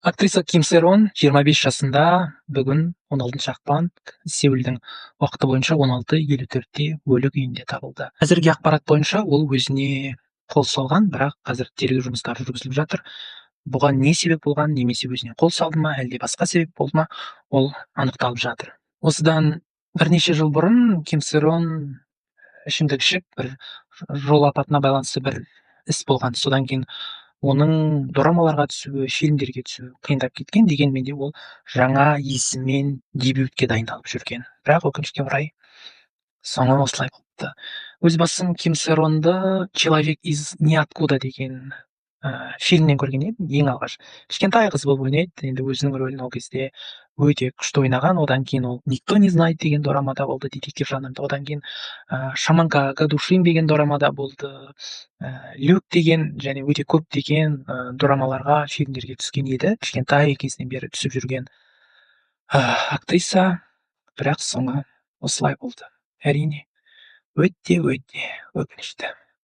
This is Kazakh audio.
Актриса Ким Сэрон 25 жасында бүгін, 16 ақпан, Сеулдің уақыты бойынша 16:54-те өлі күйінде табылды. Әзірге ақпарат бойынша, ол өзіне қол салған, бірақ қазір тергеу жұмыстары жүргізіліп жатыр. Бұған не себеп болған немесе өзіне қол салды ма, әлде басқа себеп болды ма, ол анықталып жатыр. Осыдан бірнеше жыл бұрын Ким Сэрон ішімдік ішіп, бір жол апатына байланысты бір іс болған. Содан кейін оның дорамаларға түсуі, фильмдерге түсуі қиындап кеткен. Дегенмен де ол жаңа есіммен дебютке дайындалып жүрген, бірақ, өкінішке орай, соңы осылай болыпты. Өз басым Ким Сэронды «Человек из ниоткуда» деген фильмнен көрген едім ең алғаш. Кішкентай қыз болып ойнайды енді, өзінің рөлін ол кезде өте күшті ойнаған. Одан кейін ол «Никто не знает» деген дорамада болды, детектив жанрында. Одан кейін «Шаманка Гадушим» деген дорамада болды, «Люк» деген және өте көптеген дорамаларға, фильмдерге түскен еді. Кішкентай кезінен бері түсіп жүрген актриса, бірақ соңы осылай болды. Әрине, өте өте өкінішті.